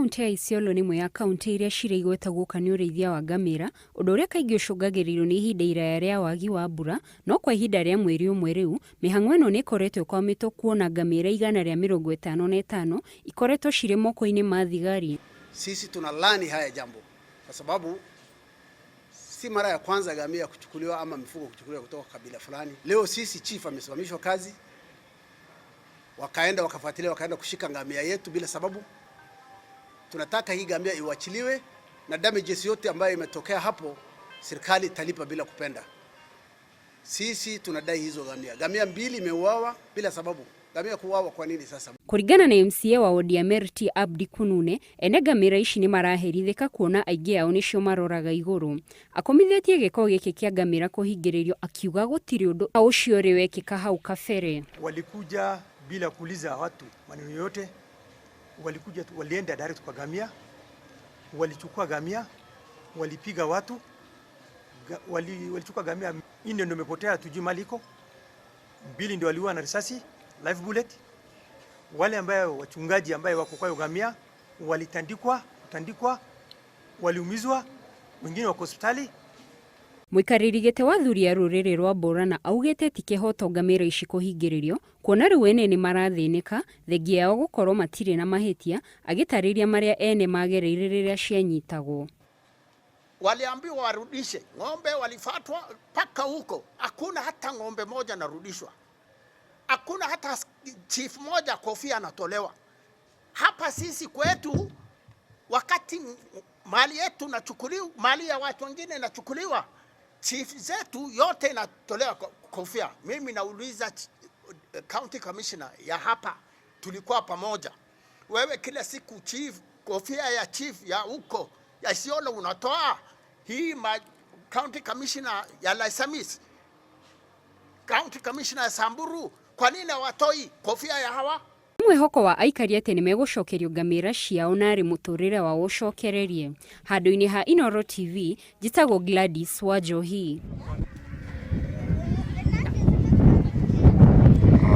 Kaũntĩ ya Isiolo nĩ ĩmwe ya kaũntĩ iria cirĩ igweta gũka nĩ ũrĩithia wa ngamĩra, ũndũ ũrĩa kaingĩ ũcũngagĩrĩrio nĩ ihinda iraya rĩa wagi wa mbura, no kwa ihinda rĩa mweri ũmwe rĩu, mĩhang'o ĩno nĩ ĩkoretwo ĩkwamĩtwo kuona ngamĩra 155 ikoretwo cirĩ moko-inĩ ma thigari. Sisi tunalaani haya jambo kwa sababu si mara ya kwanza ngamia kuchukuliwa ama mifugo kuchukuliwa kutoka kabila fulani. Leo sisi chief amesimamishwa kazi, wakaenda wakafuatilia, wakaenda kushika ngamia yetu bila sababu. Tunataka hii ngamia iwachiliwe na damages yote ambayo imetokea hapo serikali italipa bila kupenda. Sisi tunadai hizo ngamia. Ngamia mbili imeuawa bila sababu. Ngamia kuuawa kwa nini sasa? Kũringana na MCA wa wodi ya Merti Abdi Kunune, ene ngamĩra ici nĩ maraherithĩka kuona aingĩ ao nĩcio maroraga igũrũ. Akomithĩtie gĩko gĩkĩ kĩa ngamĩra kũhingĩrĩrio akiuga gũtirĩ ũndũ ta ũcio ũrĩ wekĩka hau kabere. Walikuja bila kuuliza watu maneno yote, walikuja tu, walienda direct kwa gamia, walichukua gamia, walipiga watu, walichukua gamia nne ndio imepotea, tujui mahali iko, mbili ndio waliua na risasi live bullet. Wale ambayo wachungaji ambaye wako kwa gamia walitandikwa, kutandikwa, waliumizwa, wengine wako hospitali. Mũikarĩri gĩtĩ wa athuri a rũrĩrĩ rwa Borana augĩte ti kĩhoto ngamĩra ici kũhingĩrĩrio kuona rĩu ene nĩ marathĩnĩka thengia yao gũkorwo matirĩ na mahĩtia, agĩtarĩria marĩa ene magereire rĩrĩa cianyitagwo. Waliambiwa warudishe ng'ombe, walifatwa mpaka huko, hakuna hata ng'ombe moja narudishwa, hakuna hata chief moja kofia anatolewa. Hapa sisi kwetu, wakati mali yetu nachukuliwa, mali ya watu wengine inachukuliwa, chief zetu yote inatolewa kofia. Mimi nauliza county commissioner ya hapa, tulikuwa pamoja, wewe kila siku chief, kofia ya chief ya huko ya Isiolo unatoa, hii county commissioner ya Laisamis, county commissioner ya Samburu, kwa nini hawatoi kofia ya hawa? Mwĩhoko wa aikari atĩ nĩ megũcokerio ngamĩra ciao narĩ mũtũrĩre wao ũcokererie. Handũ-inĩ ha Inooro TV, njĩtagwo Gladys Wanjohi.